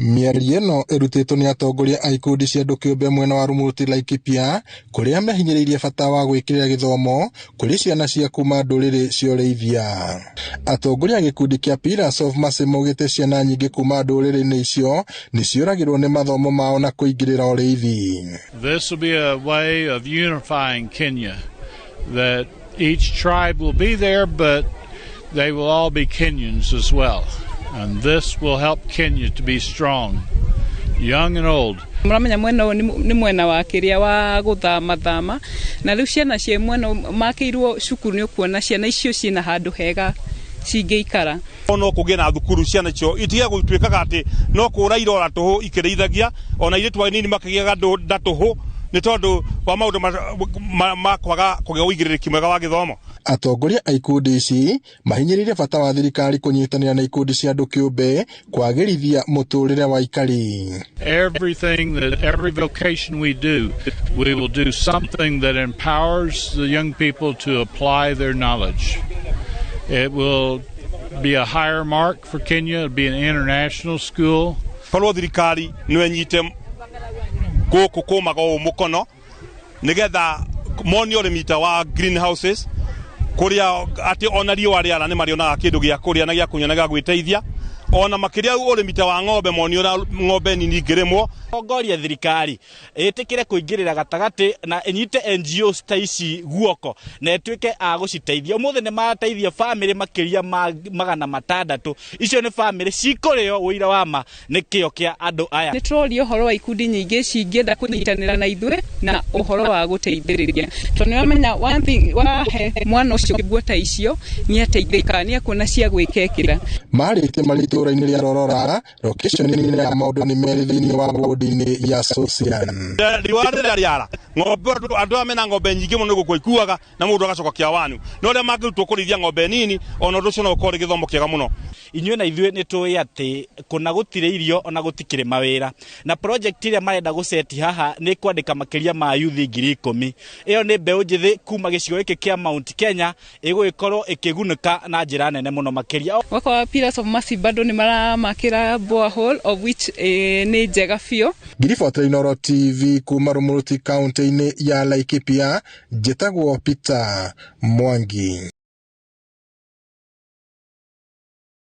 Mĩario ĩno ĩrutĩtwo nĩ atongoria a ikundi cia andũ kĩũmbe mwena wa Rumuruti Laikipia kũrĩa mehinyĩrĩirie bata wa gwĩkĩrĩra gĩthomo kũrĩ ciana cia kuma ndũrĩrĩ cia ũrĩithia. Atongoria a gĩkundi kĩa Pillars of Mercy maugĩte ciana nyingĩ kuma ndũrĩrĩ-inĩ icio nĩ ciũragĩrwo nĩ mathomo mao na kũingĩrĩra ũrĩithi. This will be a way of unifying Kenya, that each tribe will be there, but they will all be Kenyans as well. And this will help Kenya to be strong, young and old. Mũramenya mwena ũyũ nĩ mwena wa kĩrĩa wa gũthama thama, na rĩu ciana ciĩ mwena makĩirwo cukuru, nĩ ũkuona ciana icio ciĩna handũ hega cingĩikara. No kũgĩe na thukuru, ciana icio itige gũtuĩkaga atĩ no kũra irora tũhũ ikĩrĩithagia, ona airĩtu anini makĩgĩaga nda tũhũ nĩ tondũ wa maũndũ ma kwaga kũgĩa ũigĩrĩrĩki mwega wa gĩthomo. Atongoria a ikundi ici mahinyĩrĩirie bata wa thirikari kũnyitanĩra na ikundi cia andũ kĩũmbe kwagĩrithia mũtũrĩre wa aikari. Everything that every vocation we do, we will do something that empowers the young people to apply their knowledge. It will be a higher mark for Kenya. It'll be an international school. Korwo thirikari no ĩnyite gũkũ kũmaga ũũ mũkono nĩgetha monio ũrĩmi ta wa greenhouses, kũrĩa atĩ ona riũa rĩara nĩ marĩonaga kĩndũ gĩa kũrĩa na gĩa kũnyua na gĩa gwĩteithia, ona makĩria ũrĩmi ta wa ng'ombe, monio ũrĩa ng'ombe nini ingĩrĩmwo. Tongoria thirikari ĩtĩkĩre kũingĩrĩra gatagatĩ na ĩnyite NGOs ta ici guoko na ĩtuĩke a gũciteithia. Ũmũthĩ nĩ mateithia bamĩrĩ makĩria ma 600. Icio nĩ bamĩrĩ cikũrĩo ũira wa ma nĩ kĩo kĩa andũ aya. Nĩ tũroria ũhoro wa ikundi nyingĩ cingĩenda kũnyitanĩra na ithuĩ na ũhoro wa gũteithĩrĩria, tondũ nĩ wamenya one thing, wahe mwana ũcio nguo ta icio nĩ ateithĩkaga, nĩ akuona cia gwĩkekĩra. Marĩte marĩ itũũra-inĩ rĩa Rorora, location-inĩ ya maũndũ nĩ merĩ thĩinĩ wa ward-inĩ ya Sosian. Riũa rĩrĩa rĩara ng'ombe, andũ arĩa mena ng'ombe nyingĩ mũno nĩ gũkua ikuaga na mũndũ agacoka kĩawanu, no arĩa mangĩrutwo kũrĩithia ng'ombe nini, ona ũndũ ũcio no ũkorwo ũrĩ gĩthomo kĩega mũno. Inyuĩ na ithuĩ nĩ tũĩ atĩ kũna gũtirĩ irio ona gũtikĩrĩ mawĩra, na project ĩrĩa marenda gũceti haha nĩ kwandĩka makĩria ma yuthi 10,000. Ĩyo nĩ mbeũ njĩthĩ kuma gĩcigo gĩkĩ kĩa Mount Kenya ĩgũgĩkorwo ĩkĩgunĩka na njĩra nene mũno makĩria. Wakwa Pillars of Mercy bado nĩ maramakĩra borehole, of which nĩ njega biũ. Ngiribotera Inooro TV kuma Rumuruti, kaunti-inĩ ya Laikipia, njĩtagwo Peter Mwangi.